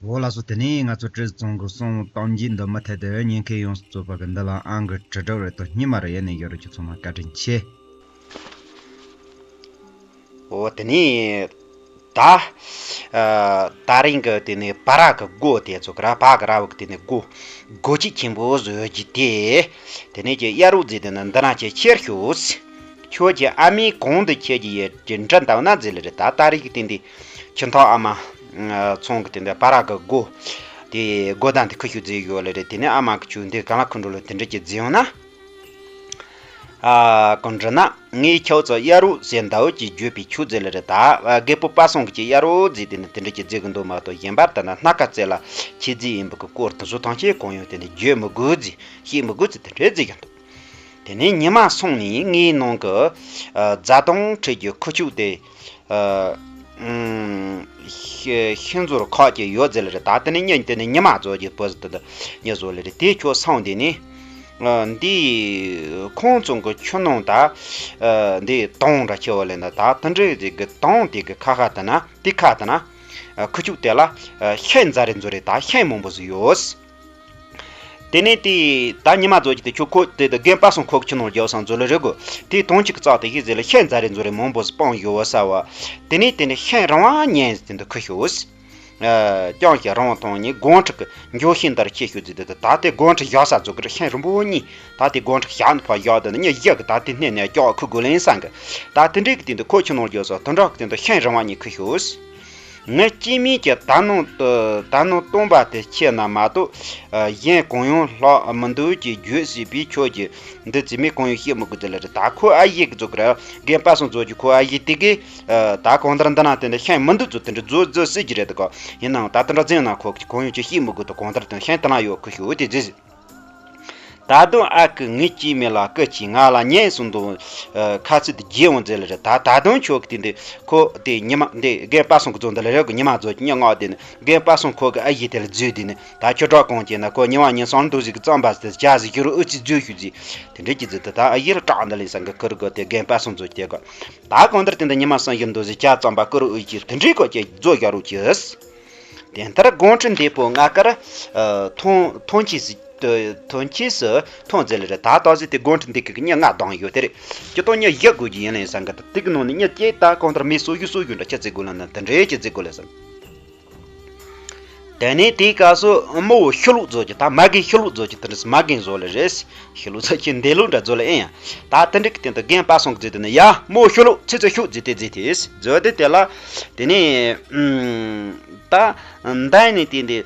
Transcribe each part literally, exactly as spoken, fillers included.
འོ་ལགས་སོ། དེ་ནས་ང་ཚོ་བཀྲས་མཐོང་གི་གསུང་གཏམ་རྒྱུད་འདི་མུ་མཐུད་དུ་ཉན་མཁན་ཡོངས་སུ་རྫོགས་པ་གི་འདི་ལ་ཨང་གི་དྲིལ་བསྒྲགས་རེ་དང་སྙེ་མ་རེ་ཡེ་ནས་ཡོད་རེད། ཁྱེད་ཚང་མ་བཀའ་དྲིན་ཆེ། འོ་དེ་ནས་ད་ཨ་ད་རིང་གི་དེ་ནས་བ་ར་གི་སྒོ་དེ་ཚོ་གི་ར་བ་གི་ར་བ་གི་དེ་ནས་སྒོ་སྒོ་ཁྱི་ཆེན་པོ་བཟོ་རྒྱུ་དེ་དེ་ནས་ཀྱི་གཡར་རོགས་ཟེར་དེ་ནི་འདི་ན་ཀྱི་ཁྱེར་ཤོག་ཁྱོད་ཀྱི་ཨ་མའི་གོང་དུ་ཁྱེད་ཀྱི་ཡི་གི་འདྲ་འདབ་ན་ཟེར་ལེ་རེད། ད་ད་རིག་གི་སྟེང་དེ་ཁྱི་ཐོག་ཨ་མ་ཚོང་གི་སྟེང་དེ་བ་ར་གི་སྒོ་དེ་སྒོ་དང་དེ་ཁུ་ཤུ་རྫི་ཡོད་ལེ་རེད། དེ་ནས་ཨ་མ་གི་ཆུ་འདི་གང་ལ་ཁུ་འགྲོ་ལོ་དེ་འདྲ་ཀྱི་རྫི་ཡོང་ན། ཨ་གོང་འདྲི་ན་ངས་ཁྱོད་ཚོ་གཡར་རོགས་ཟེར་འདའོ་ཀྱི་བརྗོད་པའི་ཆུ་རྫི་ལེ་རེད། ད་རྒད་པོ་པ་སངས་ཀྱི་གཡར་རོགས་རྫི་དེ་ནི་དེ་འདྲ་ཀྱི་རྫི་གི་འདུག་མ་གཏོགས་གཞན་པར་ལྟ་ན་སྣ་ཁ་རྩེ་ལ་ཁྱི་རྫི་ཡིན་པ་གི་སྐོར་དུ་བཟོ་ཐང་ཆེ་གང་ཡོང་དེ་ནི་བརྗོད་མི་དགོས་རྫི་ཤེས་མི་དགོས་རྫི་དེ་འདྲའི་རྫི་ཡོང་འདུག་དེ་ནས་ཉི་མ་སོང་ནས་ངའི་ནང་གི་ཨ་རྫ་དང་ཁྲིད་ཀྱི་ཁུ་བྱུག་དེ་ཨ་ཨུམ་ཤི་ཤིང་ཟོར་ཁག་ཅིག་ཡོད་ཟེར་ལེ་རེད། ད་དེ་ནས་ཉིན་དེ་ནས་ཉི་མ་རྫོགས་ཀྱི་བུ་ཟེར་དེ་འདི་ཉི་བཟོ་ལེ་རེད། དེ་ཁྱོད་སང་དེ་ནས་ཨ་འདི་ཁོང་ཚོ་གི་ཆུ་ནང་ད་ཨ་འདི་དོང་འདྲ་ཁྱེར་བ་ལེ་ན། ད་དེ་འདྲའི་ཟིག་གི་དོང་དེ་གི་ཁ་ཁ་དེ་ན་དེ་ཁ་དེ་ན་ཨ་ཁུ་བྱུག་དེ་ལ་ཨ་ཤིང་རྫ་རི་མཛོ་རེད། ད་ཤིང་མང་པོ་ཟིག་ཡོད། དེ་ནས་དེ་ད་ཉི་མ་རྫོགས་ཀྱི་དེ་ཁྱོད་ཁོ་དེ་དུ་རྒན་པ་སངས་ཁོག་ཆུ་ནང་རྒྱབ་སང་མཛོ་ལེ་རེད་གོ། དེ་དོང་གཅིག་གི་རྩག་དེ་ཤིང་ཟེར་ལ་ཤིང་རྫ་རི་མཛོ་རེ་མང་པོ་སྤང་ཡོད་བ་ས་བ། དེ་ནས་དེ་ནས་ཤིང་རིང་བ་ཉན་ཟེར་དེ་འདུག་ཁུ་ཤོས། ཨ་ཀྱང་ཞིག་རིང་བ་མཐོང་ནས་སྒང་ཁྲི་གི་འགྱོ་ཤིང་ལྟར་ཁྱེད་ཤོད་ཟེར་དེ་དུ་ད་དེ་སྒང་ཁྲི་བཞག་ས་རྫོགས་ཀྱི་ཤིང་རིང་པོ་གཉིས་ད་དེ་སྒང་ཁྲི་བཞག་ནས་ཕར་བཞག་དེ་ནས་ཉི་བཞི་གི་ད་དེ་སྣེ་ནས་ཀྱག་ཁུ་དགོས་ལེན་སང་གི། ད་དེ་འདྲས་ཀྱི་དེ་འདུག་ཁོ་ཆུ་ནང་རྒྱབ་སང་དེ་འདྲ་གི་དེ་འདུག་ཤིང་རིང་བ་གཉིས་ཁུ་ཤོས། ངས་སྐྱེས་མིན་གྱི་ད་ནང་ད་ནང་སྟོང་པ་དེ་ཁྱེད་ན་མ་གཏོགས་གཞན་གང་ཡང་ལྷག་མི་འདུག་ཅེས་བརྗོད་སྲིད་པས། ཁྱོད་ཀྱིས་འདི་ཚེ་མི་གང་ཡང་བཤད་མི་དགོས་ཟེར་ལེ་རེད། ད་ཁོ་ཨ་ཡེ་གི་ཚོ་གི་ར་རྒན་པ་སངས་རྫོགས་ཀྱི་ཁོ་ཨ་ཡེ་དེ་གིས་ད་གང་ལྟར་འདི་ན་དེ་འདྲ་ཤིང་མི་འདུག་ཚོ་དེ་འདྲ་རྫོགས་རྫོགས་སྲིད་ཀྱི་རེད། ད་ག་ཡིན་ནའང་ད་དེ་འདྲ་འཛིན་ན་ཁོ་གང་ཡང་ཅི་བཤད་མི་དགོས། ད་གང་ལྟར་དེ་ཤིང་དེ་ན་ཡོད་ཁུ་ཤོས་དེ་རྫི། ད་དུང་ཨ་ཁུ་ངའི་སྐྱེས་མེད་ལ་སྐུ་མཁྱེན། ང་ལ་ཉན་གསུང་དང་ཁ་ཚིག་དེ་རྒྱས་འོང་མཛད་ལེ་རེད། ད་ད་དུང་ཆོག་གི་དེ་འདི་ཁོ་དེ་ཉི་མ་འདི་རྒན་པ་སངས་གི་རྫོགས་འདི་ལེ་རེད་གི། ཉི་མ་རྫོགས་ཀྱི་ཉི་ལྔ་དེ་ནི་རྒན་པ་སངས་ཁོ་གི་ཨ་ཡེ་དེ་ལ་རྫུས་དེ་ནི་ད་ཁྱོད་གྲོགས་གང་བྱས་ན་ཁོ་ཉི་མ་ཉིན་སང་ལ་འདུག་ཟིག་གི་རྩམ་པ་ཟེར་ཇ་ཟིག་ཁྱོད་རུ་ཨུ་ཚི་རྫུས་ཤུ་ཟིག་དེ་འདྲས་ཀྱི་རྫི་དེ་ད་ཨ་ཡེ་ལ་སྐྲག་འདི་ལེ་སང་གི་ཁུ་རུ་གི་དེ་རྒན་པ་སངས་རྫོགས་ཀྱི་དེ་གི། ད་གང་ལྟར་དེ་འདི་ཉི་མ་སང་ཡིན་འདུག་ཟིག་ཇ་རྩམ་པ་ཁུ་རུ་ཨུ་ཅི་དེ་འདྲས་གོ་ཀྱི་རྫོགས་རྒྱག་རོགས་ཀྱི། དེ་ལྟར་སྒང་ཁྲི་འདི་པོ་ལྔ་ཀར་ཐོན་ཐོན་ཆས་སུ་ཐོན་ཆས་སུ་ཐོན་ཟེར་ལེ་རེད། ད་ལྟ་ཟིག་དེ་སྒང་ཁྲི་འདི་གི་གཉིས་ལྔ་ལྡང་ཡོད་དེ་རེད། ཀྱི་ཏོ་གཉིས་བཞི་དགོས་ཀྱི་ཡིན་ལེ་སང་གི། དེ་གི་ནང་ནས་གཉིས་ཀྱི་ད་གང་ལྟར་མི་སོ་ཡུ་སོ་ཡུ་འདྲ་ཆ་ཚིག་དགོས་ལ་ན་དེ་འདྲས་ཀྱི་ཚིག་དགོས་ལེ་སང་། དེ་ནས་དེའི་སྐབས་སུ་རྨོ་བོ་ཤུ་ལུག་རྫོགས་ཀྱི་ད་མ་རྒན་ཤུ་ལུག་རྫོགས་ཀྱི་དེ་འདྲས་མ་རྒན་བཟོ་ལེ་རེད། ཤུ་ལུག་ཚ་ཁྱི་འདས་ལུག་འདྲ་བཟོ་ལེ་ཨེ་ཡ། ད་དེ་འདྲ་གི་སྟེང་དུ་རྒན་པ་སངས་གི་རྫི་དེ་ནི་ཡ་རྨོ་ཤུ་ལུག་ཚེ་ཚེ་ཤུག་རྫི་དེ་རྫི་དེ་རྫི་དེ་དེ་ལ། དེ་ནས་ཨུམ་ད་འདའི་ནས་དེ་འདི་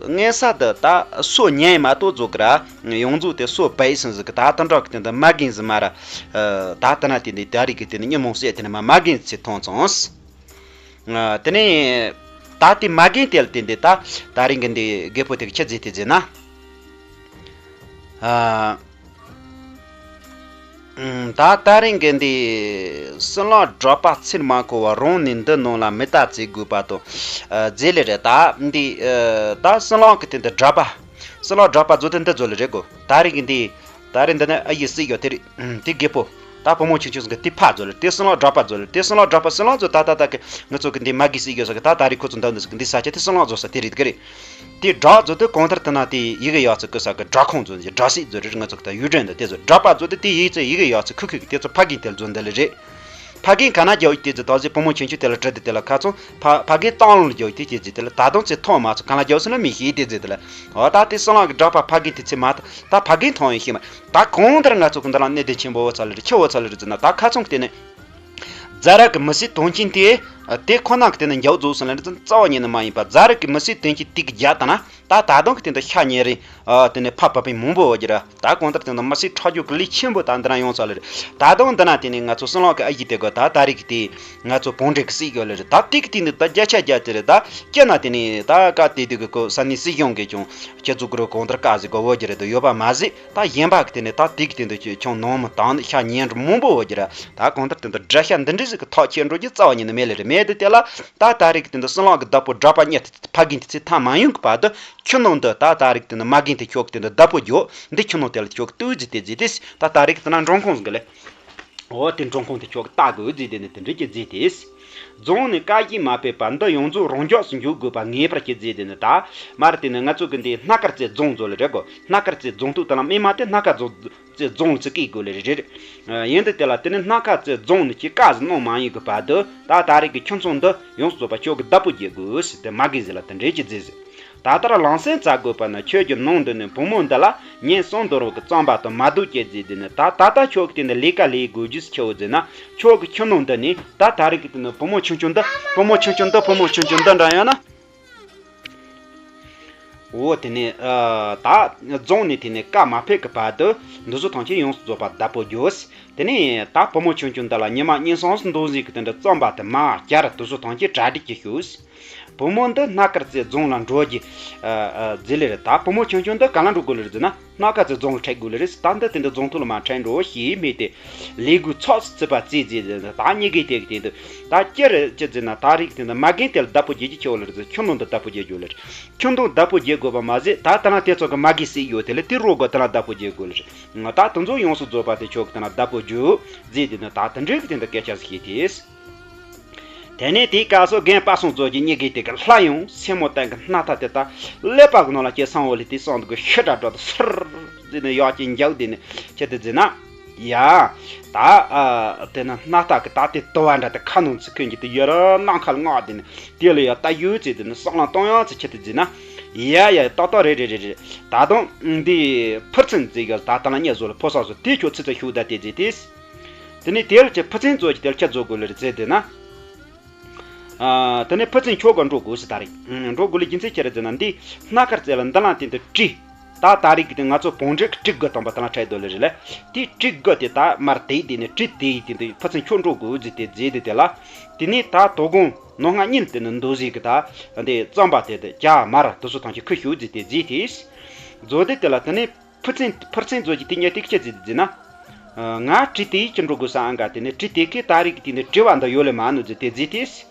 ངན་ས་དུ་ད་སོ་ཉན་མ་གཏོགས་རྫོགས་གི་ར་ཡོངས་རྫོགས་དེ་སོ་བས་སང་ཟིག་གི། ད་དེ་འདྲ་གི་སྟེང་དུ་མ་རྒན་ཟི་མ་ར་ད་དེ་ན་དེ་འདི་ད་རིག་གི་དེ་ནི་ཉི་མོ་སྲེད་དེ་ནི་མ་མ་རྒན་ཚེ་ཐོན་སོང་། དེ་ནས་ད་དེ་མ་རྒན་དེ་ལ་བརྟེན་ཏེ་ད་ད་རིང་གི་འདི་རྒད་པོ་དེ་གི་ཆི་ཟེར་དེ་ཟེར་ན། ད་ད་རིང་གི་འདི་སྲིན་ལག་གྲགས་པ་ཚེར་མ་འཁོར་བ་རང་ནས་འདི་ནང་ལ་མི་ལྟ་བརྩི་དགོས་པ་དང་ཟེར་ལེ་རེད། ད་འདི་ད་སྲིན་ལག་གི་དེ་འདི་གྲགས་པ་སྲིན་ལག་གྲགས་པ་ཚོ་དེ་འདི་ཚོ་ལེ་རེད་གོ། ད་རིང་གི་འདི། ད་རེས་འདི་ནི་ཨ་ཡེ་སྲིད་ཡོད་དེ་རེད། དེ་རྒད་པོ། ད་བུ་མོ་ཆུང་ཆུང་ཟིག་གི་དེ་ཕ་བཟོ་ལེ། དེ་སྲིན་ལག་གྲགས་པ་བཟོ་ལེ། དེ་སྲིན་ལག་གྲགས་པ་སྲིན་ལག་ཚོ་ད་ད་ད་གི་ང་ཚོ་གི་འདི་མ་གི་སྲིད་ཡོད་ས་གི། ད་ད་རེས་ཁོ་ཚོ་འདི་འདི་ཟིག་གི་འདི་ས་ཆ་དེ་སྲིན་ལག་བཟོ་ས་དེ་རེད་གི་རེད། དེ་སྦྲག་བཟོ་དེ་གང་ལྟར་དེ་ན་དེ་ཡི་གེ་ཡག་ཚིག་གི་ས་གི་སྦྲག་ཁོང་བཟོ་ནི་སྦྲག་སྲིད་བཟོ་རེད། ང་ཚོ་གི་ད་ཡུལ་སྒྲོན་འདི་དེ་ཚོ་གྲགས་པ་བཟོ་དེ་དེ་ཡི་ཚེ་ཡི་གེ་ཡག་ཚིག་ཁུ་ཁུ་གི་དེ་ཚོ་ཕ་གི་དེ་ལ་བཟོ་འདི་ལེ་རེད། ཕ་རྒན་ག་ན་རྒྱག་ཡོད་དེ་ཚེ་ད་ཟེ་བུ་མོ་ཆུང་ཆུང་དེ་ལ་དྲི་དེ་དེ་ལ་ཁ་ཚོང་ཕ་ཕ་རྒན་བཏང་ལོང་ལ་རྒྱག་ཡོད་དེ་དེ་ཚེ་དེ་ལ་ད་དུང་ཚེ་ཐོག་མ་ཚོ་གང་ལ་རྒྱག་སོང་ན་མི་ཤེས་དེ་ཚེ་དེ་ལ། འོ་ད་དེ་སྲིན་ལག་གི་གྲགས་པ་ཕ་རྒན་དེ་ཚེ་མ་ད་ད་ཕ་རྒན་མཐོང་ཡོད་ཤེས་མ་ད་གང་ལྟར་ང་ཚོ་གི་འདི་ལ་གནད་དོན་ཆེན་པོ་བོ་ཚ་ལ་རེད། ཆེ་བོ་ཚ་ལ་རེད་ཟེར་ན་ད་ཁ་ཚོང་གི་དེ་ནས་རྫ་ར་གི་མི་སེར་དོན་ཆེན་དེ་དེ་ཁོ་ན་གི་དེ་ནས་འཇག་རྫོགས་སོང་ལ་རེད་ཟེར་རྩ་བ་ཉིད་ནས་མ་ཡིན་པ། རྫ་ར་གི་མི་སེར་དོན་ཆེན་དེ་གི་རྒྱ་ད་ན། ད་ད་དུང་གི་དེ་འདྲ་ཤ་ཉེ་རིང་། ཨ་དེ་ནས་ཕ་བབས་པའི་མང་པོ་འོ་གྱུར། ད་གང་ལྟར་དེ་འདྲ་མི་སྲིད་ཁྲག་རྒྱུག་གི་ལས་ཆེན་པོ་ད་འདི་ན་ཡོང་ཚར་ལེ་རེད། ད་དུང་འདི་ན་དེ་ནས་ང་ཚོ་སྲིན་ལག་གི་ཨ་ཡི་དེ་གོ་ད་ད་རིག་གི་དེ་ང་ཚོ་བོང་འདྲེ་གི་སྲིད་ཡོད་ལེ་རེད། ད་དེ་གི་དེ་འདི་ད་བརྒྱ་ཆ་བརྒྱ་དེ་རེད། ད་སྐྱེ་ན་དེ་ནས་ད་ཀ་དེ་དུས་གི་གོ་ས་ནས་སྲིད་གཞུང་གི་ཀྱང་སྤྱི་ཚོགས་གི་རོ་གང་ལྟར་ཀ་ཟིག་གོ་འོ་གྱུར་རེད་དོ་ཡོད་པ་མ་ཟད། ད་གཞན་པ་གི་དེ་ནས་ད་དེ་གི་དེ་འདི་ཀྱང་ནང་མི་དང་ཤ་ཉེ་འདྲ་མང་པོ་འོ་གྱུར། ད་གང་ལྟར་དེ་འདི་དགྲ་ཤ་འདི་འདྲ་ཟིག་གི་ཐག་ཆད་འགྲོ་རྒྱུ་རྩ་བ་ཉིད་ནས་མེད་ལེ་རེད། མེད་དེ་དེ་ལ་ད་ད་རིག་གི་དེ་འདི་སྲིན་ལག་གི་བདག་པོ་གྲགས་པ་གཉིས་དེ་ཕ་རྒན་དེ་ཚེ་ཐ་མ་ཡོང་གི་བར་དུ། ཁྱི་ནང་དུ་ད་ད་རིག་དེ་ནི་མ་རྒན་དེ་ཁྱོག་དེ་ནི་བདག་པོ་རྒྱོ། འདི་ཁྱི་ནང་དེ་ལ་ཁྱོག་ཏུ་ཟི་དེ་ཟི་དེ་ད་ད་རིག་དེ་ན་འབྲོང་ཁུང་ཟིག་ལེ། འོ་དེ་འབྲོང་ཁུང་དེ་ཁྱོག་ལྟ་དགོས་ཟི་དེ་ནི་དེ་འདྲི་གི་ཟི་དེ། རྫོང་ནས་བཀའ་བཞིན་མ་ཕེབས་པར་འདི་ཡོངས་རྫོགས་རང་འཇགས་སུ་འཇུག་དགོས་པ་ངེས་པར་གྱི་རྫས་དེ་ནི་ད་མར་དེ་ནི་ང་ཚོ་གི་འདི་སྣ་དཀར་རྩེ་རྫོང་ཚོ་ལ་རེད་གོ། སྣ་དཀར་རྩེ་རྫོང་ཐུག་དེ་ལ་སྨིན་མ་དེ་སྣ་དཀར་རྫོང་རྩེ་རྫོང་ལ་ཚིག་གི་དགོས་ལེ་རེད། ཡིན་དུ་དེ་ལ་དེ་ནི་སྣ་དཀར་རྩེ་རྫོང་ནི་ཁྱི་ཀ་ཟི་གནང་མ་ཡིན་གི་བར་དུ་ད་ད་རེས་ཀྱི་ཁྱོད་ཚོ་འདི་ཡོངས་སུ་རྫོགས་པ་ཁྱོད་ཀྱི་བདག་པོ་བྱེད་དགོས་ཟེར་ཏེ་མ་གི་ཟི་ལ་དེ་འདྲས་ཀྱི་རྫས་ཟེར། ད་ལྟར་ལམ་སེང་བཙལ་དགོས་པ་ནི་ཁྱོད་ཀྱི་ནང་དུ་ནི་བུ་མོ་འདི་ལ་ཉིན་གསུམ་འདོར་བ་གི་རྩམ་པ་དང་མ་དུག་སྐྱེ་རྫས་འདི་ནི་ད་ད་ལྟ་ཁྱོད་ཀྱི་དེ་ནི་ལས་ཀ་ལས་དགོས་རྒྱུ་ཟེར་ཆེ་བོ་ཟེར་ན་ཁྱོད་ཀྱི་ཁྱོད་ནང་འདི་ནི་ད་ད་རེས་ཀྱི་དེ་ནི་བུ་མོ་ཆུང་ཆུང་འདི་བུ་མོ་ཆུང་ཆུང་འདི་བུ་མོ་ཆུང་ཆུང་འདི་འདྲ་ཡོད་ན། འོ་དེ་ནས་ད་རྫོང་ནས་དེ་ནས་བཀའ་མ་ཕེབས་ཀྱི་བར་དུ་འདི་ཚོ་ཐམས་ཅད་ཡོངས་སུ་རྫོགས་པ་བདག་པོ་རྒྱོབ། དེ་ནས་ད་བུ་མོ་ཆུང་ཆུང་འདི་ལ་ཉི་མ་ཉིན་གསུམ་འདོན་ཟིག་གི་དེ་འདྲ་རྩམ་པ་དེ་མ་བསྐྱར་འདི་ཚོ་ཐམས་ཅད་གྲ་སྒྲིག་གི་ཞུས། བུ་མོ་འདི་སྣ་དཀར་རྩེ་རྫོང་ལ་འགྲོ་རྒྱུ་རྫི་ལེ་རེད། ད་བུ་མོ་ཆུང་ཆུང་འདི་ག་ལ་འགྲོ་དགོས་ལེ་རེད་ཟེར་ན་སྣ་དཀར་རྩེ་རྫོང་ལ་འཕྲད་དགོས་ལེ་རེད། ད་འདི་དེ་འདྲ་རྫོང་ཐོག་ལ་མ་འཕྲད་འགྲོ་ཞེས་སྨྲས་ཏེ་ལས་འགུལ་ཚགས་སུ་ཚུད་པ་རྩིས་རྫི་ལེ་ད་ཉི་གི་དེ་གི་དེ་འདུག། ད་ཅི་རེད་ཅི་ཟེར་ན་ད་རིག་དེ་འདྲ་མ་རྒན་དེ་ལ་བདག་པོ་བྱེད་ཀྱི་ཆེ་བོ་ལེ་རེད་ཟེར། ཁྱོད་ནང་དུ་བདག་པོ་བྱེད་དགོས་ལེ་རེད། ཁྱོད་ནང་བདག་པོ་བྱེད་དགོས་པ་མ་ཟད་ད་ད་ན་དེ་ཚོ་གི་མ་གི་སྲིད་ཡོད་དེ་ལ་དེ་རོགས་དགོས་དེ་ལ་བདག་པོ་བྱེད་དགོས་ལེ་རེད། ད་དེ་ཚོ་ཡོངས་སུ་རྫོགས་པ་དེ་ཁྱོད་ཀྱི་དེ་ན་བདག་པོ་རྒྱུ་རྫི་དེ་ནི་ད་དེ་འདྲའི་གི་དེ་འདྲ་སྐད་ཆ་ཞིག་བཤད་དེས། དེ་ནས་དེའི་སྐབས་སུ་རྒན་པ་སངས་རྫོགས་ཀྱི་སྙིང་གའི་དེ་གི་ལྷ་ཡང་སེན་མོ་སྟེང་གི་སྣ་ཐག་དེ་དག་ཀླད་པ་གི་ནང་ལ་སྐྱེས་སང་བོ་ལི་དེ་སང་དུ་གི་ཤི་དྲག་འགྲོ་དུ་སིར་ཟེར་ནས་ཡག་གི་འཇག་དེ་ནས་ཁྱེད་དེ་ཟེར་ན། ཡ། ད་ཨ་དེ་ན་སྣ་ཐག་གི་ད་དེ་དུ་བ་འདྲ་དེ་ཁ་ནང་ཚུད་ཁོན་གྱི་དེ་ཡོད་ར་ནང་ཁ་ལ་ངག་དེ་ནས་དེ་ལ་ཡ་ད་ཡོད་ཚེ་དེ་ནས་སང་ལང་གཏོང་ཡང་ཚེ་ཁྱེད་དེ་ཟེར་ན། ཡ་ཡ་ཏག་ཏག་རེད་རེད་རེད་རེད། ད་དུང་འདི་ཕུར་ཚན་ཟེར་གི་ད་ད་ལ་ཉེ་བཟོ་ལ་ཕོ་སོགས་སུ་དེ་ཁྱོད་ཚིག་ཚ་ཤུགས་ད་དེ་ཟེར་དེས། དེ་ནས་དེ་ལ་ཆེ་ཕུ་ཚན་ཚོ་གི་དེ་ལ་ཁྱེད་བཟོ་དགོས་ལེ་རེད་ཟེར་དེ་ན། ཨ། དེ་ནས་ཕུ་ཚན་ཁྱོད་ག་འགྲོ་དགོས་ཟེར་ད་རེད། ཨ། འགྲོ་དགོས་ལེ་རྒྱུ་མཚན་ཁྱེད་རེད་ཟེར་ན་འདི་སྣ་དཀར་རྩེ་ལ་འདི་ལ་དེ་འདི་གྲི། ད་ད་རེས་ཀྱི་དེ་ང་ཚོ་བོང་འདྲེ་གི་གྲི་དགུ་དང་པ་དེ་ལ་འཕྲད་དོ་ལེ་རེད་ལེ། དེ་གྲི་དགུ་དེ་ད་མར་དེ་དེ་ནས་གྲི་དེ་ཡི་དེ་འདི་ཕུ་ཚན་ཁྱོད་འགྲོ་དགོས་ཟེར་དེ་ཟེར་དེ་དེ་ལ། དེ་ནས་ད་དོ་དགོང་ནོ་ལྔ་གཉིད་དེ་ནས་འདུག་ཟེར་གི་ད་འདི་རྩམ་པ་དེ་དེ་ཇ་མར་དེ་ཚོ་ཐང་ཆེ་ཁུ་ཞུ་ཟེར་དེ་ཟེར་དེ། བཟོ་དེ་དེ་ལ་དེ་ནས། ཕུ་ཚན་ཕུར་ཚན་བཟོ་རྒྱུ་དེ་ཉེ་ཏིག་ཅི་ཟིག་ཟེར་ན། ང་གྲི་དེ་ཡིས་ཀྱི་འགྲོ་དགོས་ས་ཨང་ག་དེ་ནས་གྲི་དེ་གི་ད་རིག་དེ་ནས་གྲི་བ་འདི་ཡོད་ལེ་མ་ནུ་ཟེར་དེ་ཟེར་དེས།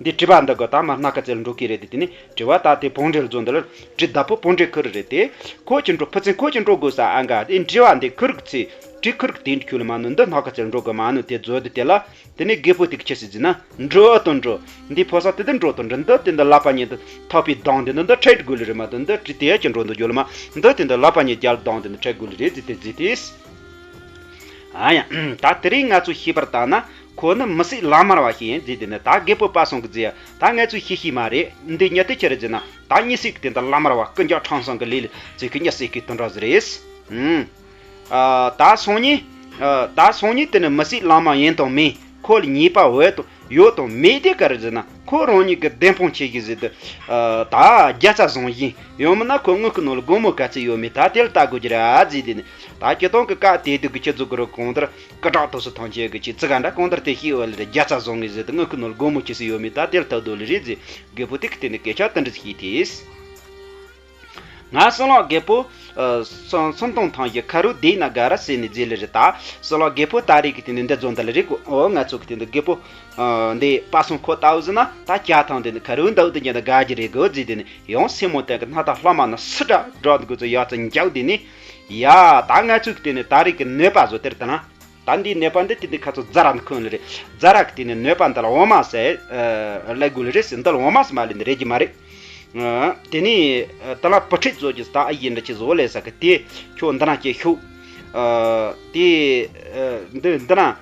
འདི་གྲི་བ་འདི་གོ་ད་མ་སྣ་ཁ་ཙེ་ལ་འགྲོ་གི་རེད་དེ་དེ་ནས་གྲི་བ་ད་དེ་བོང་འདྲེ་ལ་བཟོ་འདི་ལ་གྲི་བདག་པོ་བོང་འདྲེ་ཁུར་རེད་དེ། ཁོ་ཀྱི་འགྲོ་ཕུ་ཚན་ཁོ་ཀྱི་འགྲོ་དགོས་ས་ཨང་ག་དེ་གྲི་བ་འདི་ཁུར་གི་ཚེ་གྲི་ཁུར་གི་དེ་འདྲ་ཁྱོད་ལེ་མ་ནུ་འདི་སྣ་ཁ་ཙེ་ལ་འགྲོ་དགོས་མ་ནུ་དེ་བཟོ་དེ་དེ་ལ། དེ་ནས་རྒད་པོ་དེ་གི་ཆི་ཟིག་ཟེར་ན་འགྲོ་དང་འགྲོ། འདི་ཕོ་ས་དེ་དེ་འགྲོ་དང་འགྲོ་འདི་དེ་འདི་ལག་པ་གཉིས་དེ་ཐག་པའི་གདོང་དེ་འདི་འདི་འཕྲད་དགོས་ལེ་རེད་མ་དེ་འདི་གྲི་དེ་ཡ་ཅི་འགྲོ་འདི་རྒྱུ་ལ་མ་འདི་དེ་འདི་ལག་པ་གཉིས་རྒྱལ་གདོང་དེ་འདི་འཕྲད་དགོས་ལེ་རེད་ཟེར་དེ་ཟེར་དེས། ཨ་ཡ། ད་དེ་རིང་ང་ཚོ་ཤེས་པར་བཏང་ན་ཁོ་ནི་མི་སྲིད་ལམ་མར་བ་ཞིག་ཡིན་ཟེར་དེ་ནི་ད་རྒད་པོ་པ་སོང་གི་ཟེར་ཡ་ད་ང་ཚོས་ཤེས་ཤེས་མ་རེད་འདི་ཉི་དེ་ཆི་རེད་ཟེར་ན་ད་གཉིད་སྲིད་གི་དེ་འདི་ལམ་མར་བ་ཀུན་ཀྱང་ཁྲང་སང་གི་ལས་ལ་ཟེར་གི་གཉིད་སྲིད་གི་དོན་འདྲ་ཟིག་རེད། ཨུམ། ཨ། ད་སང་ཉིན། ཨ། ད་སང་ཉིན་དེ་ནི་མི་སྲིད་ལམ་མ་ཡིན་དང་མིན་ཁོ་ལ་ཉེས་པ་འོས་དང་ཡོད་དང་མེད་དེ་ག་རེ་ཟེར་ན་ཁོ་རང་ཉིད་ཀྱི་བདེན་དཔང་ཆེ་གི་ཟེར་དུ། ཨ། ད་རྒྱ་ཚ་བཟང་བཞིན་ཡང་མིན་ན་ཁོ་དངུལ་གི་ནང་ལ་སྒོར་མོ་ག་ཚོད་ཡོད་མེད་ད་དེ་ལ་ལྟ་དགོས་ཀྱི་རེད་ཨ་ཟེར་དེ་ནི་ད་སྤྱི་བཏང་གི་བཀའ་དེ་དུ་གི་ཁྱེད་ཚོ་གི་རུ་གང་ལྟར་སྐུ་དྲག་ཏོག་སུ་ཐང་ཆད་གི་ཆེ་ཙི་ག་འདྲ་གང་ལྟར་དེ་ཤེས་འོས་ལ་རྒྱ་ཚ་བཟང་གི་ཟེར་དུ་དངུལ་གི་ནང་ལ་སྒོར་མོ་ཆེ་སུ་ཡོད་མེད་ད་དེ་ལ་ལྟ་དོ་ལ་རེད་ཟེར་རྒད་པོ་དེ་གི་དེ་ནི་སྐད་ཆ་དེ་འདྲ་ཞིག་བཤད་དེས། ང་སྲིན་ལག་རྒད་པོ། ཨ། སུམ་སུམ་སྟོང་ཐང་གི་ཁ་རུ་བསྡད་ན་དགའ་ར་ཟེར་ནས་རྗེས་ལ་རེད་ད། སྲིན་ལག་རྒད་པོ་ད་རེས་ཀྱི་དེ་ནས་འདི་རྫོང་འདི་ལ་རེད་གོ་ཨོ་ང་ཚོ་གི་དེ་འདི་རྒད་པོ། ཨ། འདི་པ་སོང་ཁོ་ལྟ་བུ་ཟིན་ན་ད་ཇ་ཐང་དེ་ནི་ཁ་རུ་འདུག་དེ་ཉན་ད་དགའ་གི་རེད་གོ་ཟེར་དེ་ནི་ཡང་སེན་མོ་སྟེང་གི་སྣ་ཐག་ལྷག་མ་ན་སི་དྲ་འགྲོ་འདུག་གོ་ཚོ་ཡག་ཚ་འཇག་དེ་ནི། ཡ་ད་ང་ཚོ་གི་དེ་ནི་ད་རེས་ཀྱི་ནད་པ་བཟོ་དེར་ད་ན། ད་འདིའི་ནད་པ་འདི་དེ་འདི་ཁ་ཚོ་རྫ་ར་འདི་ཁོན་ལ་རེད། རྫ་ར་གི་དེ་ནི་ནད་པ་འདི་ལ་འོ་མ་ཟེར། ཨ། ལས་དགོས་ལ་རེད་ཟེར་འདི་ལ་འོ་མ་ཟེར་མ་ལས་འདི་རེད་ཀྱི་མ་རེད། ཨ། དེ་ནི་ད་ལ་བུ་ཁྲིད་བཟོ་རྒྱུ་ད་ཨ་ཡིན་འདྲ་ཅི་བཟོ་ལས་ས་གི་དེ་ཁྱོད་འདི་ན་སྐྱེ་ཤོག་ཨ། དེ་ཨ། འདི་འདི་ན་ཨ།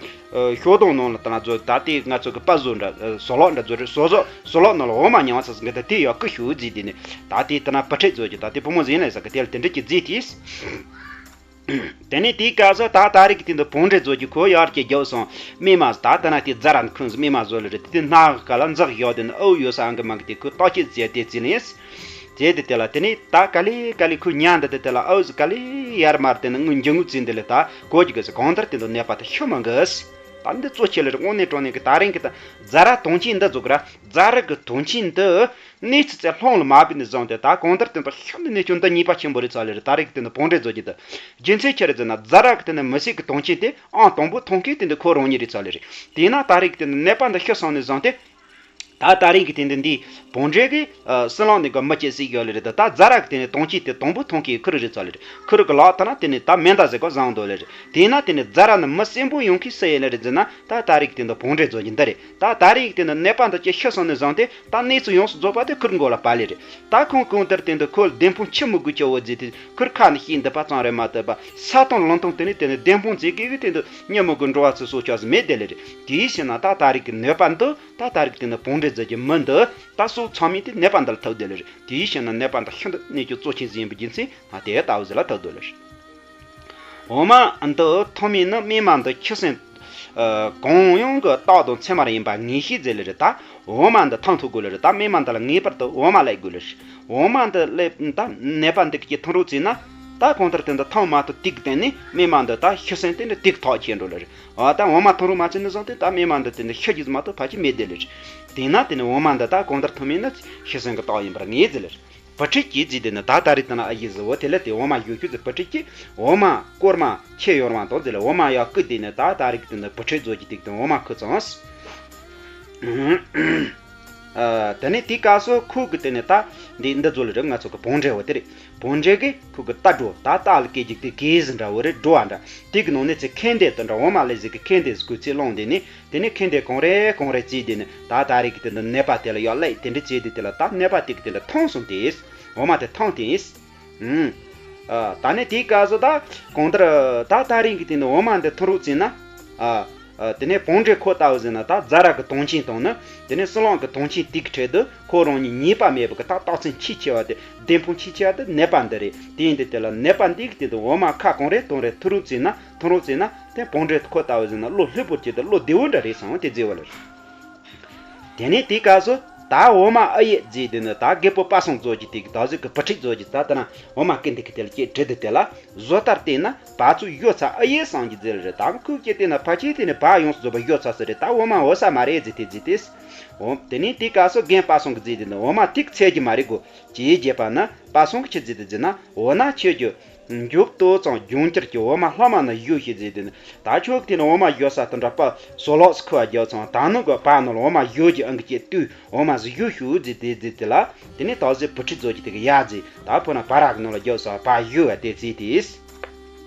ཤོག་དོང་ནང་ལ་ད་ན་བཟོ་ད་དེ་ང་ཚོ་གི་པ་བཟོ་འདྲ་ཨ། བཟོ་ལོག་འདྲ་བཟོ་རེད་བཟོ་བཟོ་བཟོ་ལོག་ནང་ལ་འོ་མ་མྱང་བ་ས་ས་གི་ད་དེ་ཡག་གི་ཤོག་ཟེར་དེ་ནི་ད་དེ་ད་ན་བུ་ཁྲིད་བཟོ་རྒྱུ་ད་དེ་བུ་མོ་ཟིན་ལས་ས་གི་དེ་ལ་དེ་འདྲ་ཅི་ཟེར་དེས། དེ་ནས་དེའི་སྐབས་སུ་ད་ད་རེས་ཀྱི་དེ་འདི་བོང་འདྲེ་བཟོ་རྒྱུ་ཁོ་ཡར་གྱི་རྒྱབ་སོང་སྨིན་མ་ད་ད་ན་དེ་རྫ་ར་འདི་ཁོན་སྨིན་མ་བཟོ་ལ་རེད་དེ་དེ་སྣ་ག་ལ་འཛག་ཡོད་དེ་ནི་ཨོ་ཡོད་ས་ཨང་གི་མང་གི་དེ་ཁོ་བརྟག་དཔྱད་བྱས་དེ་རྩིས་ལེན་བྱས་དེ་དེ་ལ་དེ་ནས་ད་ག་ལེ་ག་ལེ་ཁོ་ཉན་འདི་དེ་དེ་ལ་ཨོ་ཟི་ག་ལེ་ཡར་མར་དེ་ནི་དངུལ་འཇིང་དངུལ་བཙིན་དེ་ལ་ད་གོ་གི་གི་སི་གང་ལྟར་དེ་འདི་ནད་པ་དེ་ཤི་མ་གི་སི་ད་འདི་གཙོ་ཆེ་ལ་རེད་དངོས་གནས་དྲང་གནས་གི་ད་རིང་གི་ད་རྫ་ར་དོན་ཆེན་འདི་བཟོ་གི་ར་རྫ་ར་གི་དོན་ཆེན་འདི། གནས་ཚུལ་ཚད་ལྷོང་ལ་མ་བུད་ནས་བཟུང་སྟེ་ད་གང་ལྟར་དེ་འདྲ་ཤུགས་ནས་གནས་ཆུང་འདི་ཉེས་པ་ཆེན་པོ་རེད་ཚ་ལེ་རེད་ད་རེས་ཀྱི་དེ་ནི་བོང་འདྲེ་བཟོ་རྒྱུ་དེ། རྒྱུ་མཚན་ཆི་རེད་ཟེར་ན་རྫ་ར་གི་དེ་ནི་མི་སྲིད་ཀྱི་དོན་ཆེན་དེ་ཨང་དང་པོ་མཐོང་མཁན་དེ་འདི་ཁོ་རང་ཉིད་རེད་ཚ་ལེ་རེད། དེས་ན་ད་རེས་ཀྱི་དེ་ནི་ནད་པ་འདི་ཤི་སོང་ནས་བཟུང་སྟེ། ད་ད་རེས་ཀྱི་དེ་འདི་འདི་བོང་འདྲེ་གི་ཨ་སྲིན་ལག་ནས་གི་མི་སྐྱེ་སྲིད་ཡོད་ལེ་རེད། ད་ད་ཛ་ར་གི་དེ་ནས་དོང་ཅིག་དེ་དང་པོ་མཐོང་མཁན་ཁུར་རེད་ཚ་ལེ་རེད། ཁུར་གི་ལག་ཐ་ན་དེ་ནས་ད་མེ་མདའ་ཟེར་གི་བཟང་འདུག་ལེ་རེད། དེས་ན་དེ་ནས་ཛ་ར་ནི་མི་གསོན་པོ་ཡོང་མཁན་སུ་ཡིན་ལེ་རེད་ཟེར་ན། ད་ད་རེས་ཀྱི་དེ་འདི་བོང་འདྲེ་བཟོ་རྒྱུ་འདི་རེད། ད་ད་རེས་ཀྱི་དེ་འདི་ནད་པ་འདི་ཅི་ཤི་སོང་ནས་བཟུང་སྟེ་ད་གནས་ཚུལ་ཡོངས་སུ་རྫོགས་པ་དེ་ཁུར་མགོ་ལ་བབས་ལེ་རེད། ད་ཁོང་གང་ལྟར་དེ་འདི་ཁོ་བདེན་དཔང་ཆི་མི་དགོས་ཆོག་བོ་ཟེར་ཏེ་ཁུར་ཁ་ནས་བཤད་འདི་པ་ཙམ་རེད་མ་གཏོགས་པ་ས་དང་ལུང་དང་དེ་ནས་དེ་ནས་བདེན་དཔང་བྱེད་དགོས་གི་དེ་འདི་ཉིན་མོ་གི་འགྲོ་བ་ཚོ་སོ་ཆགས་སུ་མེད་དེ་ལེ་རེད། དེའི་ཕྱིར་ན་ད་ད་རེས་ཀྱི་ནད་པ་འདི། ད་ད་རེས་དེ་ནི་བོང་འདྲེ་ཟེར་གྱི་མི་འདི་ད་སྲོག་ཚང་མས་དེ་ནད་པ་འདི་ལ་ཐུག་བསྡད་ལེ་རེད། དེའི་ཕྱིར་ན་ནད་པ་འདི་ཤིན་ཏུ་གནོད་སྐྱོན་གཙོ་ཆེན་ཟིན་པའི་རྒྱུ་མཚན་ང་དེ་ལྟ་བུ་ཟིག་ལ་ཐུག་འདུག་ལེ་རེད། འོ་མ་འདི་ཐོན་མི་ནི་སྨན་མ་འདི་ཁྱི་སེང་གང་ཡོང་གི་རྟགས་དང་མཚན་མ་རེ་ཡིན་པ་ངེས་ཤེས་ཟེར་ལེ་རེད། ད་འོ་མ་འདི་འཐུང་ཐུབ་དགོས་ལེ་རེད། ད་སྨན་མ་འདི་ལ་ངེས་པར་དུ་འོ་མ་སླེབས་དགོས་ལེ་རེད། འོ་མ་འདི་སླེབས་ད་ནད་པ་འདི་གི་འཐུང་རོགས་བྱས་ན། ད་གང་ལྟར་དེ་འདི་འཐུང་མ་ཐུབ་དུས་གི་སྟེང་ནས་སྨན་མ་འདི་ད་ཤི་སེང་དེ་འདྲ་དུས་ཐག་ཆད་འགྲོ་ལེ་རེད། ཨ་ད་འོ་མ་འཐུང་རོགས་མ་བྱས་ནས་བཟུང་སྟེ་ད་སྨན་མ་འདི་དེ་འདི་ཤི་རྒྱུ་མ་གཏོགས་ཕལ་ཆེར་མེད་བསྡད་ལེ་རེད། དེས་ན་དེ་ནི་འོ་མ་འདི་ད་གང་ལྟར་འཐུང་མིན་ན་ཤི་སེང་གི་རྟགས་ཡིན་པར་ངེས་ཟེར་ལེ་རེད། བུ་ཁྲིད་ཀྱིས་བརྫིས་དེ་ནི་ད་ད་རེས་དེ་ན་ཨ་ཡེ་ཟི་འོ་དེ་ལ་དེ་འོ་མ་ཡོད་རྒྱུ་ཟེར། བུ་ཁྲིད་ཀྱིས་འོ་མ་སྐོར་མ་ཁྱེར་ཡོང་བ་དང་དེ་ལ་འོ་མ་ཡག་ཀུ་དེ་ནི་ད་ད་རེས་ཀྱི་དེ་ནི་བུ་ཁྲིད་བཟོ་གྱི་དེ་དང་འོ་མ་ཁུ་ཚང་། ཨ་དེ་ནས་དེའི་སྐབས་སུ་ཁོ་གི་དེ་ནས་ད་འདི་འདི་ཚོ་ལ་རེད། ང་ཚོ་གི་བོང་འདྲེ་བོ་དེ་རེད། བོང་འདྲེ་གིས་ཁོ་གི་རྟ་སྒྲོ་ད་རྟ་ལ་སྐད་ཅིག་དེ་གས་ཟིན་འདྲ་བོ་རེད། སྒྲོ་བ་འདྲ་དེ་གི་ནང་ནས་ཚེ་ཁེན་དེ་དེ་འདྲ་འོ་མ་ལས་ཟིག་གི་ཁེན་དེ་ཟིག་ཁོས་ཚེ་བླངས་དེ་ནས་དེ་ནས་ཁེན་དེ་གང་རེ་གང་རེ་བརྩིས་དེ་ནས་ད་ད་རེས་གི་དེ་འདི་ནད་པ་དེ་ལ་ཡག་ལེ་དེ་འདྲ་བྱས་དེ་དེ་ལ་ད་ནད་པ་དེ་གི་དེ་འདྲ་ཐང་སོང་དེས་འོ་མ་དེ་ཐང་དེས། ཨུམ། ཨ་ད་ནས་དེའི་སྐབས་སུ་ད་གང་ལྟར་ད་ད་རིང་གི་དེ་ནི་འོ་མ་འདི་འཐུང་རོགས་བྱས་ན། ཨ་ཨ་དེ་ནས་བོང་འདྲེ་ཁོ་ལྟ་བུ་ཟེར་ན་ད་ཛ་ར་གི་དོན་རྐྱེན་དང་ནི་དེ་ནས་སྲིན་ལག་གི་དོན་རྐྱེན་དེ་གི་ཁྲོད་དུ་ཁོ་རང་ཉིད་ཉེས་པ་མེད་པ་གི་ད་རྟགས་མཚན་ཆེས་ཆེ་བ་དེ་བདེན་དཔང་ཆེས་ཆེ་བ་དེ་ནད་པ་འདི་རེད། དེ་ཡིན་དུས་དེ་ལ་ནད་པ་འདི་གི་དེ་དུ་འོ་མ་ཁ་གང་རེ་གང་རེ་འཐུང་རོགས་བྱས་ན་འཐུང་རོགས་བྱས་ན་དེ་བོང་འདྲེ་ཁོ་ལྟ་བུ་ཟེར་ན་བློ་ལྷོད་པོ་བྱས་ཏེ་བློ་བདེ་བོ་འདྲ་རེད་སོང་དེ་བརྗེ་བ་ལ། དེ་ནས་དེའི་སྐབས་སུ་ད་འོ་མ་ཨ་ཡེ་བརྫིས་དེ་ནི་ད་རྒད་པོ་པ་སངས་རྫོགས་ཀྱི་དེ་གི་ད་གཟིག་གི་བུ་ཁྲིད་རྫོགས་ཀྱི་ད་ལྟ་ན་འོ་མ་ཀི་འདི་གི་དེ་ལ་སྐྱེས་བྲིས་དེ་དེ་ལ་བཟོ་ལྟར་བལྟས་ན་བ་ཚུགས་ཡོད་ཚ་ཨ་ཡེ་སངས་ཀྱི་རྫས་རེད། ད་ཁུག་ཀྱི་བལྟས་ན་ཕལ་ཆེར་དེ་ནི་བ་ཡོངས་སུ་རྫོགས་པ་ཡོད་ཚ་ཟེར་རེད། ད་འོ་མ་འོ་ས་མ་རེད་རྫིས་དེ་རྫིས་ཏེ། འོ་དེ་ནས་དེའི་སྐབས་སུ་རྒན་པ་སངས་ཀྱི་རྫིས་དེ་ནི་འོ་མ་ཐིག་ཚད་ཀྱི་མ་རེད་གོ་ཅེས་བརྗོད་པ་ན་པ་སངས་ཀྱི་ཆི་རྫིས་དེ་རྫིས་ན་འོ་ན་ཆོས་རྒྱུ། མགྱོགས་ཏོ་ཙང་ལྗང་ཁྱེར་གྱི་འོ་མ་ལྷག་མ་ན་ཡོད་ཤེས་ཟེར་དེ་ནི་ད་ཆོག་དེ་ནི་འོ་མ་ཡོད་ས་དེ་འདྲ་པ་སོ་ལོགས་སུ་ཁུ་བ་རྒྱབ་ཚང་ད་ནུ་གི་པ་ནོ་ལ་འོ་མ་ཡོད་ཀྱི་ཨང་གི་ཅེ་ཏུས་འོ་མ་ཟི་ཡོད་ཤུ་ཟེར་དེ་ཟེར་དེ་ལ་དེ་ནི་ད་ཟེ་བུ་ཁྲི་ཟོ་གྱི་དེ་གི་ཡ་ཟེར་ད་ཕོ་ན་པ་ར་གི་ནོ་ལ་རྒྱབ་ས་པ་ཡོད་བ་དེ་ཟེར་དེས།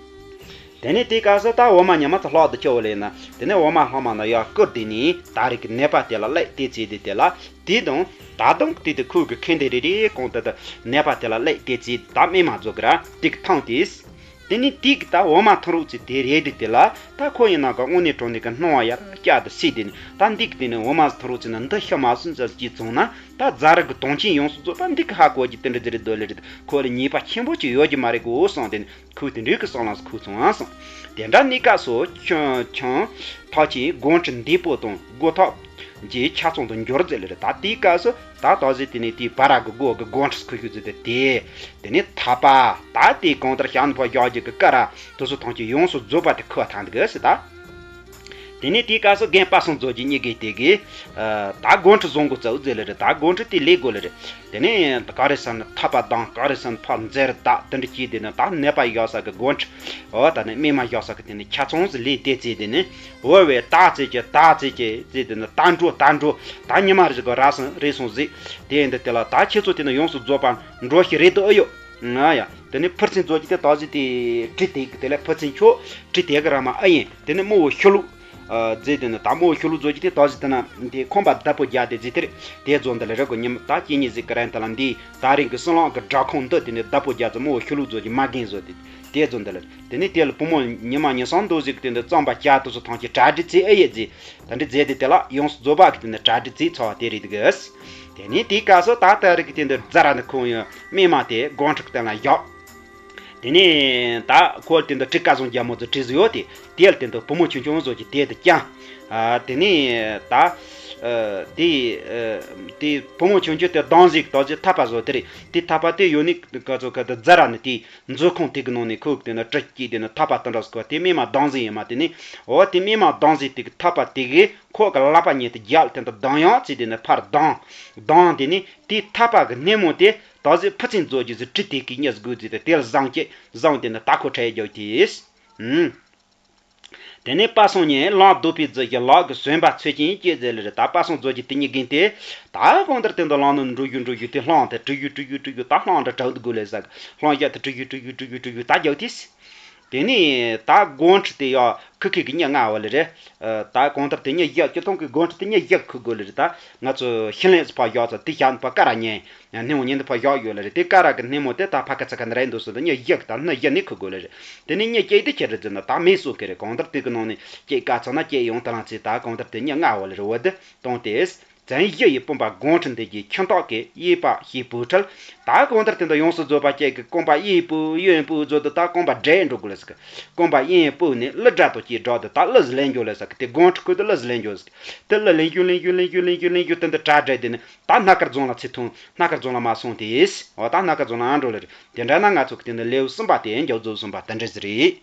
དེ་ནི་དེ་ག་ས་ད་འོ་མ་ཉི་མ་ཚ་ལྷག་ཏུ་ཆེ་བ་ལས་ན་དེ་ནི་འོ་མ་ལྷག་མ་ན་ཡ་ཀུར་དེ་ནི་ད་རེ་གི་ནད་པ་དེ་ལ་ལེགས་དེ་ཟེར་དེ་དེ་ལ། དེ་དང་ད་དུང་དེ་དེ་ཁོའི་གི་ཁེ་འདི་རེ་རེ་གོང་དུ་དུ་ནད་པ་དེ་ལ་ལེགས་དེ་ཚེ་ད་སྨན་མ་རྫོགས་གི་ར་དེ་གི་ཐང་དེས། དེ་ནི་དེ་གི་ད་འོ་མ་འཐུང་རོགས་ཚེ་དེ་རེད་དེ་དེ་ལ་ད་ཁོ་ཡིན་ན་ག་དངོས་གནས་དྲང་གནས་གི་སྣང་བ་ཡར་བསྐྱར་དུ་སྲིད་དེ་ནི་ད་འདི་གི་དེ་ནི་འོ་མ་འཐུང་རོགས་ཚེ་ན་འདི་ཤི་མ་སོང་ཙམ་གྱིས་བཙོང་ན་ད་ཛ་ར་གི་དོན་རྐྱེན་ཡོངས་སུ་རྫོགས་པ་འདི་གི་ཧ་གོ་གི་དེ་འདྲ་དེ་རེད་དོ་ལེ་རེད། ཁོ་ལ་ཉེས་པ་ཆེན་པོ་ཅིག་ཡོད་ཀྱི་མ་རེད་གོ་བསམ་དེ་ནི། ཁོས་དེ་འདྲའི་གི་བསམ་བློ་ཁུག་སོང་ཨ་སོང་། དེ་འདྲ་གནས་སྐབས་སུ་ཁྱོད་ཁྱོད་ཐག་ཆེའི་སྒོ་ཁྲི་འདི་པོ་དང་སྒོ་ཐག་གི་ཆ་ཚང་དུ་འགྱུར་ཟེར་ལེ་རེད། ད་དེའི་སྐབས་སུ་ད་ད་གཟོད་དེ་ནས་དེའི་བ་ར་གི་སྒོ་གི་སྒོ་ཁྲི་ཁུ་ཁུ་ཟེར་ཏེ་དེ་དེ་ནས་ཐ་པ་ད་དེའི་གང་ལྟར་ཞྭ་ནུ་ཕོ་རྒྱག་རྒྱུ་གི་ཀ་ར་དུ་སུ་ཐང་ཆུ་ཡོངས་སུ་རྫོགས་པ་དེ་ཁུ་བ་ཐང་འདུག་ཟེར་ད། དེ་ནས་དེའི་སྐབས་སུ་རྒན་པ་སངས་རྫོགས་ཀྱི་གཉིས་ཀས་དེ་གིས་ད་སྒོ་ཁྲི་བཟང་གོ་ཙའུ་ཟེར་ལེ་རེད། ད་སྒོ་ཁྲི་དེ་ལས་དགོས་ལེ་རེད། དེ་ནས་ག་རེ་ཟེར་ན་ཐ་པ་དང་ག་རེ་ཟེར་ན་ཕ་མཛེར་དག་དེ་འདྲ་གྱིས་དེ་ནས་ད་ནད་པ་གཡོག་ས་གི་སྒོ་ཁྲི་འོ་ད་ནས་སྨན་མ་གཡོག་ས་གི་དེ་ནས་ཆ་ཚང་ཟི་ལས་དེ་ཚེ་དེ་ནས་འོ་བས་ད་ཚེ་ཀྱི་ད་ཚེ་ཀྱི་ཟེར་དེ་ནས་ད་འགྲོ་ད་འགྲོ་ད་ཉི་མ་རེ་ཟིག་གི་ར་སོང་རེ་སོང་ཟིག་དེ་འདི་དེ་ལ་ད་ཁྱེད་ཚོ་དེ་ནས་ཡོངས་སུ་རྫོགས་པ་འགྲོ་ཤི་རེད་དོ་ཨེ་ཡོད། ང་ཡ། དེ་ནས་ཕུར་ཚན་རྫོགས་ཀྱི་དེ་ད་གཟོད་དེ་གྲི་དེ་གི་དེ་ལས་ཕུར་ཚན་ཆོག་གྲི་དེ་གི་ར་མ་ཨ་ཡིན། དེ་ནས་རྨོ་བོ་ཤུ་ལུག་ཨ་རྫས་དེ་ནི་ད་རྨོ་བོ་ཤུ་ལུག་རྫོགས་ཀྱི་དེ་ད་གཟོད་དེ་ན་དེ་ཁོང་པ་བདག་པོ་རྒྱག་དེ་རྫས་དེ་རེད། དེ་རྫོགས་འདི་ལ་རེ་གོ་ཉིན་ད་སྐྱེ་ཉིན་ཟིག་གི་རན་ད་ལ་འདི་ད་རིང་གི་སྲིན་ལག་གི་དགྲ་ཁོང་འདི་དེ་ནས་བདག་པོ་རྒྱག་ཚེ་རྨོ་བོ་ཤུ་ལུག་རྫོགས་ཀྱི་མ་རྒན་བཟོ་དེ་དེ་རྫོགས་འདི་ལ་དེ་ནས་དེ་ལ་བུ་མོ་ཉི་མ་ཉིན་སང་འདུག་ཟིག་དེ་འདི་གཙང་པ་བྱ་དུ་སུ་ཐང་གི་གྲ་སྒྲིག་ཚེ་ཨེ་ཡེ་རྫས། ད་འདི་རྫས་དེ་དེ་ལ་ཡོངས་སུ་རྫོགས་པ་གི་དེ་ནི་གྲ་སྒྲིག་རྫས་ཚོ་བ་དེ་རེད་གི། དེ་ནས་དེའི་སྐབས་སུ་ད་ལྟ་རིག་གི་དེ་འདི་རྫ་ར་ནི་ཁོང་ཡང་སྨན་མ་དེ་སྒོང་ཁྲི་སྟེང་ལ་བཞག་དེ་ནས་ད་ཁོ་དེ་འདི་ཁྲི་ཀ་ཟུང་རྒྱ་མོ་ཚོ་ཁྲི་ཟིག་ཡོད་དེ་དེ་ལ་དེ་འདི་བུ་མོ་ཆུང་ཆུང་བཟོ་གི་དེ་དེ་ཀྱང་། དེ་ནས་ད་དེ་དེ་བུ་མོ་ཆུང་ཆུང་དེ་གདང་ཟིག་ད་ཟིག་ཐག་པ་བཟོ་དེ་རེད། དེ་ཐག་པ་དེ་ཡོད་ནི་ག་ཚོད་ག་དེ་རྫ་ར་ནི་དེ། མཛོད་ཁང་དེ་གི་ནང་ནས་ཁོས་དེ་ནི་གྲི་སྐྱེས་དེ་ནི་ཐག་པ་དེ་འདྲ་ཟིག་གོ་དེ་སྨན་མ་གདང་ཟིག་ཡིན་མ་དེ་ནི་འོ་དེ་སྨན་མ་གདང་ཟིག་དེ་གི་ཐག་པ་དེ་གིས་ཁོ་གི་ལག་པ་གཉིས་དེ་རྒྱབ་དེ་འདི་གདང་ཡང་ཚིག་དེ་ནི་ཕར་གདང་གདང་དེ་ནི་དེའི་ཐག་པ་གི་སྣེ་མོ་དེ་ད་ཟིག་ཕུ་ཚན་རྫོགས་རྒྱུ་ཟིག་གྲི་དེ་གི་གཉིས་དགོས་ཟིག་དེ་དེ་ལ་བཟང་སྐྱེ་བཟང་དེ་ནི་ད་ཁོ་ཁྲལ་རྒྱག་དེས། ཨུམ། དེ་ནས་པ་སངས་ཉིད་ལམ་རྡོ་པས་བརྫིས་ཤིང་ལག་གི་ཟོན་པ་ཚོས་ཅན་བཅད་མཛད་ལེ་རེད། ད་པ་སངས་རྫོགས་ཀྱི་དེ་ཉིད་གིན་ཏེ། ད་གང་ལྟར་དེ་འདི་ལམ་ནང་འགྲོ་རྒྱུ་འགྲོ་རྒྱུ་དེ་ལྷང་དེ་དྲུད་རྒྱུ་དྲུད་རྒྱུ་དྲུད་རྒྱུ་ད་ལྷང་འདྲ་དྲག་ཏུ་དགོས་ལེ་ཟེར། ལྷང་བཞག་དེ་དྲུད་རྒྱུ་དྲུད་རྒྱུ་དྲུད་རྒྱུ་དྲུད་རྒྱུ་ད་རྒྱག་དུས། དེ་ནས་ད་སྒོང་ཁྲི་དེ་ཡང་ཁུ་ཁེ་གི་མྱི་མངགས་པ་ལེ་རེད། ད་གང་ལྟར་དེ་མྱི་བཞག་སྤྱིར་བཏང་གི་སྒོང་ཁྲི་དེ་མྱི་བཞག་ཁུ་དགོས་ལེ་རེད། ད་ང་ཚོ་ཤིང་ལེབ་ཕར་བཞག་ཚར་དེ་བཞག་ཕར་ཀ་ར་ཉན། སྣེ་མོ་ཉན་དུ་ཕར་བཞག་ཡོད་ལེ་རེད། དེ་ཀ་ར་གི་སྣེ་མོ་དེ་ད་ཕ་ཁ་ཚ་ཁ་འདི་ར་འདུག་ཟེར་དུས་མྱི་བཞག་ད་སྣེ་བཞག་ནས་ཁུ་དགོས་ལེ་རེད། དེ་ནས་མྱི་སྐྱེས་དེ་ཁྱེར་རེ་ཟེར་ན་ད་མེ་གསོད་ཁེ་རེད། གང་ལྟར་དེ་གི་ནང་ནས་སྐྱེས་ཀ་ཚ་ན་སྐྱེས་ཡོང་དུ་ལང་ཚེ་ད་གང་ལྟར་དེ་མྱི་མངགས་པ་ལེ་རེད། འོ་དེ་དང་དེ། བཙན་བཞི་ཡི་དཔུང་པ་སྒོང་ཁྲི་འདེད་ཀྱི་ཁྱིམ་བདག་གི་གཡས་པ་ཞེས་པོ་ཁྲིད། ད་གང་ལྟར་དེ་འདི་ཡོངས་སུ་རྫོགས་པ་ཅན་གྱི་རྐང་པ་གཡས་པོ་གཡོན་པོ་རྫོགས་དུ་ད་རྐང་པ་བགྲད་འགྲོ་དགོས་ལེ་ཟེར་གི། རྐང་པ་གཡས་པོ་ནས་ཀླུ་སྒྲ་དང་བཅས་སྒྲོག་དུ་ད་ཀླུ་ཟིག་ལེན་འགྱོ་ལེ་ཟེར་གི། དེ་སྒོང་ཁྲི་ཁུ་དུ་ཀླུ་ཟིག་ལེན་འགྱོ་ཟེར་གི། དེ་ཀླུ་ལེན་རྒྱུ་ལེན་རྒྱུ་ལེན་རྒྱུ་ལེན་རྒྱུ་ལེན་རྒྱུ་དེ་འདི་གྲ་སྒྲིག་དེ་ནི་ད་སྣ་དཀར་རྫོང་ལ་ཚེ་ཐུང་སྣ་དཀར་རྫོང་ལ་མ་སོང་དེས། འོ་ད་སྣ་དཀར་རྫོང་ལ་ཨ་འགྲོ་ལེ་རེད། དེ་འདྲ་ན་ང་ཚོ་གི་དེ་འདི་ལེའུ་གསུམ་པ་དེ་མཇུག་རྫོགས་སོང་པ་དེ་འདྲ་ཟིག་རེད།